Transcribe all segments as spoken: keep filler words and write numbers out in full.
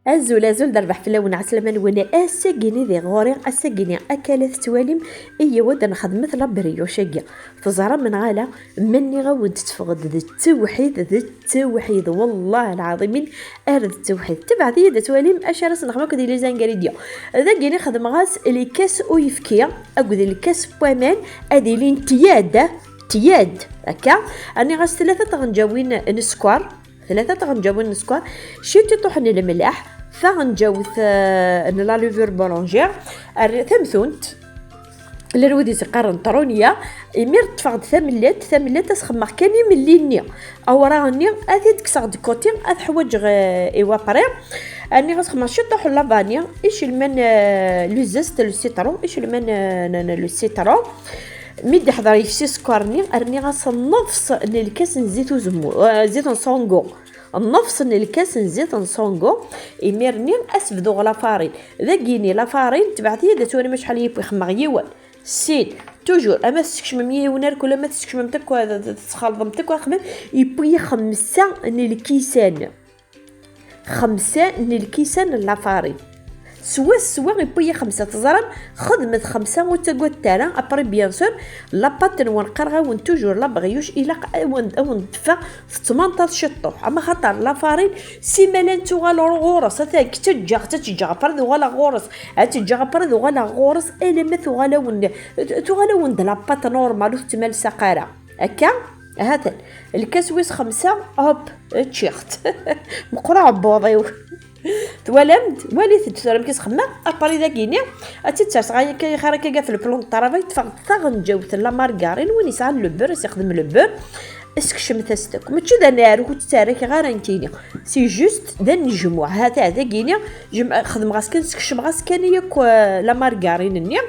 Azul, azul d rrbeḥ fell-awen, ɛeslama-nwen. Ass-agi-ni di ɣur-i, ass-agi-ni akka la tettwalim, iyyaw ad nxedmet la brioche-agi. Teẓram neɣ ala? Ma nniɣ-awen-d teffeɣ-d d ttewḥid, d ttewḥid, wallah lɛaḍimin ar d ttewḥid. Tebɛet-iyi-d ad twalim acu ara s-nexdem akked les ingrédients. Dagi-ni xedmeɣ-as lkas uyefki akked lkas n waman, ad ilin tyad, tyad, akka. Rniɣ-as tlata tɣenǧawin n sskeṛ, tlata tɣenǧawin n sskeṛ, ciṭiṭuḥ n lemleḥ, taɣenǧawt, eh, n la levure boulangère, ar-, tamtunt, llan wid i s-qqaren trunya. Imir ṭṭfeɣ-d tamellalt, tamellalt ad s-xemmeɣ kan imelli-nni. Awraɣ-nni ad t-id-kkseɣ de côté, ad ḥwaǧeɣ, eh, évaporer. Rniɣ ad s-xemmeɣ ciṭuḥ n la vanille, icelman, eh, le zeste, le citron, icelman, eh, n, n, le citron. Mi d-iḥḍer yefsi sskeṛ-nni, rniɣ-as nnefṣ n lkas n zzit uzemmur, eh, zzit n Sans Goût. Nnefṣ n lkas n zzit n Sans Goût. Imir-nni ad s-bduɣ la farine. Dagi-ni la farine, tebɛet-iyi-d ad twalim acḥal yewwi, xemmeɣ yiwen, sin, toujours, ama tessekcmem yiwen ar kul, ama tessekcmem akk, tesxelḍemt akk, axmem, yewwi xemsa n lkisan. Xemsa n lkisan n la farine. Swa swa yewwi xemsa, teẓram, xedmet xemsa, ur ttagadet ara. Après, bien sûr, la pâte-nwen, qqareɣ-awen toujours, la brioche, ilaq awen, awen teffeɣ tettmantaḍ ciṭṭuḥ, ama xaṭer la farine, simmal ad tuɣal ɣur-s, ad teǧǧeɣ, ad teǧǧeɣ, après ad uɣaleɣ ɣur-s, ad teǧǧeɣ, après ad uɣaleɣ ɣur-s, alamma tuɣal-awen, tuɣal-awen-d la pâte normale, ur tettmalsaq ara. Akka, hatan, lkas wis xemsa, hop, ččiɣ-t. Meqqer uɛebbuḍ-iw. Twalam-d? Walit-d tura amek i s-xemmeɣ. Après dagi-ni, ad tt-id-serseɣ akka, xir akka, ɣef le plan de travail, ṭṭfeɣ-d taɣenǧawt n la margarine, win yesɛan le beurre, ad s-ixdem le beurre, skecmet-as-t akk. Mačči d anerhu, ur tt-ttarrakeɣ ara nekkini. C'est juste d anejmuɛ. Hata, dagi-ni, jem-, xedmeɣ-as kan, skecmeɣ-as kan yakk, eh, la margarine-nni.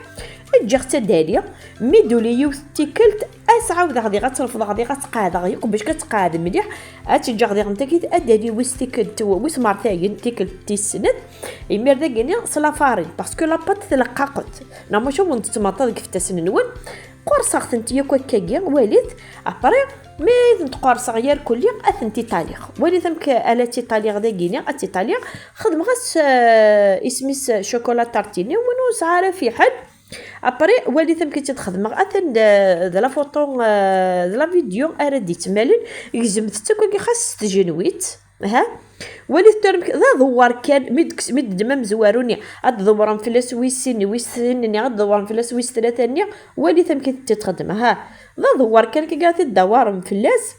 Ǧǧiɣ-tt ad d-tali. Mi d-tuli yiwet n tikkelt, ad s-ɛawdeɣ diɣ ad tt-refḍeɣ, diɣ ad tt-qeɛdeɣ yakk, bac ad tt-qeɛd mliḥ. Ad tt-ǧǧeɣ diɣ n takit, ad d-tali wis tikkelt, wis mertayen, tikkelt tis snat. Imir dagi-ni s la farine, parce que la pâte tleqqaqet. Neɣ maca wen-d-ttmaṭa deg ifassen-nwen. Qurṣeɣ-tent yakk akkagi, walit. Après, mi tent-qurṣeɣ yarkulli, ad tent-italiɣ. Walit amek ara tt-italiɣ dagi-ni, ad tt-italiɣ. Xedmeɣ-as, eh, isem-is chocolat tartini, win ur nesɛi ara fiḥel. Après, walit amek i tt-id-xedmeɣ. Atan d, d la photo, eh, d la vidéo ara d-yettmalen. Gezmet-tt akk agi xas s tjenwit. Ha? Walit tura amek, d aḍewwer kan, mi d-, mi d-teddem amezwaru-nni, ad d-dewwrem fell-as wis sin, wis sin-nni, ad d-dewwrem fell-as wis tlata-nni, walit amek i tent-id-txeddem. Ha? D aḍewwer kan, akka ad t-id-dewwarem fell-as.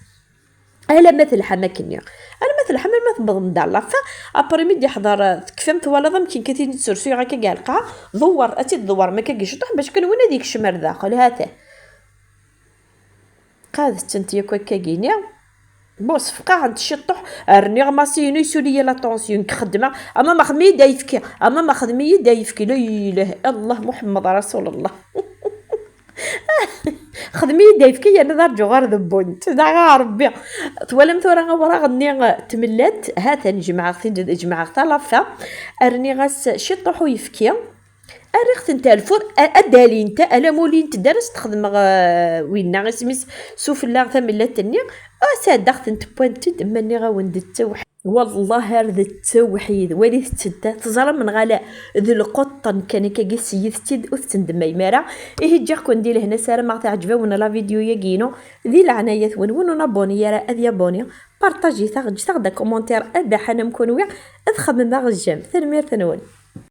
Alamma telḥam akkenni. Alamma telḥam, alamma tewwḍem d la fin. Après, mi d-iḥḍer, eh, tekfam, twalaḍ amek akka tin i d-ssersuyeɣ akka gar lqaɛa, dewwer, ad tt-id-dewwrem akka ciṭuḥ, bac kan win ad yekcem ar daxel, hatan. Qadet-tent yakk akkagini. Bon, sfeqɛent ciṭuḥ, rniɣ masi-inu yessuli-yi la tension, nekk xeddmeɣ, ama ma xdem-iyi-d ayefki, ama ma xdem-iyi-d ayefki, la ilaha illallah Muḥemmed Rasulullah. Xdem-iyi-d ayefki, yerna d arǧu ɣer tewwurt, daɣ a Rebbi. Twalam tura awraɣ-nni, eh, tmellalt, hatan jemɛeɣ-t-id, jemɛeɣ-t à la fin, rniɣ-as ciṭuḥ uyefki, rriɣ-tent ar lfur, a-, ad d-alint, alamma ur lint ara s-texdmeɣ, eh, winna, isem-is, sufella tamellalt-nni, a sɛeddaɣ-tent wwant-d, ma nniɣ-awen-d d ttewḥid. Wallah ar d ttewḥid, walit-tent, teẓram neɣ ala, d lqeṭṭen kan akkagi s yid-tt-id, ur tettendemmayem ara. Ihi ǧǧiɣ-ken di lehna, sarameɣ teɛǧeb-awen la vidéo-yagi-inu. Di leɛnaya-twen, win ur nabuni ara ad yabuni, partajit-aɣ, ǧǧet-aɣ-d akumentaṛ abaḥan am kunwi, ad xemmemeɣ j'aime. Tanemmirt-nwen.